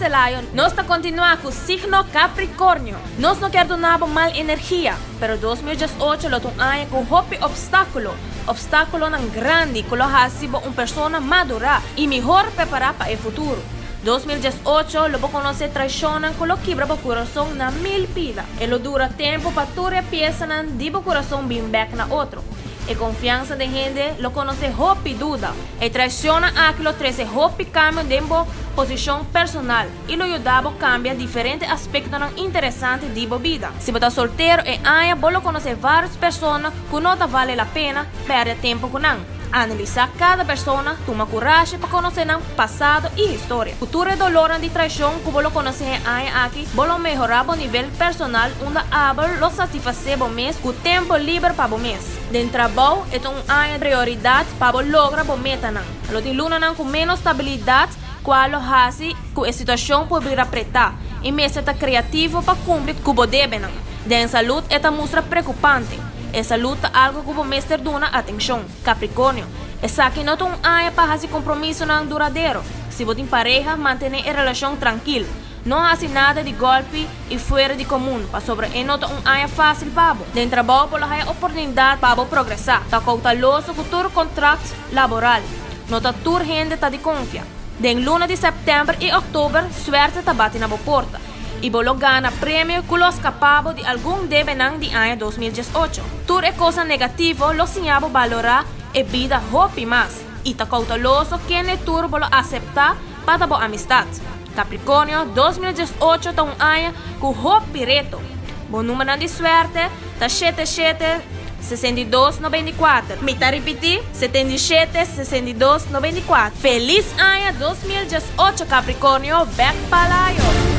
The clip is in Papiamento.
Celayo, nos ta continua cu signo Capricornio. Nos no kier duna bo mal energia, pero 2018 lo ta un aña cu hopi obstaculo, obstaculonan grandi cu lo haci bo un persona madura y mihor prepara pa e futuro. 2018 lo bo conoce traicionnan cu lo kibra bo curason na mil pida. E lo dura tempo pa tur e piesanan di bo curason bin bek na otro. E confiansa den hende lo conoce hopi duda. E traicionnan aki lo trece hopi cambio den bo posicion personal y lo yuda bo cambia diferente aspectonan interesante di bo bida. Si bo ta soltero e aña bo lo conoce varios persona cu no ta vale la pena perde tempo cu nan. Analisa cada persona, tuma curashi pa conoce nan pasado y historia. Cu tur e dolornan di traicion cu bo lo conoce e aña aki, bo lo mehora bo nivel personal unda abo lo satisface bo mes cu tempo liber pa bo mes. Den trabou e ta un aña prioridad pa bo logra bo metanan. Lo tin lunanan cu menos stabilidad cual lo haci cu e situacion por bira preta y mester ta creativo pa cumpli cu bo debenan. Den salud e ta mustra preocupante. E salud ta algo cu bo mester duna atencion. Capricornio, Esaki no ta un aña pa haci compromisonan duradero. Si bo tin pareha, mantene e relacion trankil. No haci nada di golpi y fuera di comun, pasobra e no ta un aña facil pa bo. Den trabou bo lo haya oportunidad pa bo progresa. Ta cautaloso cu tur contract laboral. No ta tur hende ta di confia. Den luna di september y october, suerte ta bati na bo porta y bo lo gana premio cu lo scapa bo di algun debenan di aña 2018. Tur e cosnan negativo lo siña bo balora e bida hopi mas y ta cautaloso kende tur bo lo acepta pa ta bo amistad. Capricornio, 2018 ta un aña cu hopi reto. Bo numbernan di suerte ta 77 62 94. Mi ta ripiti, 77 62 94. Feliz aña 2018, Capricornio, bek palayo!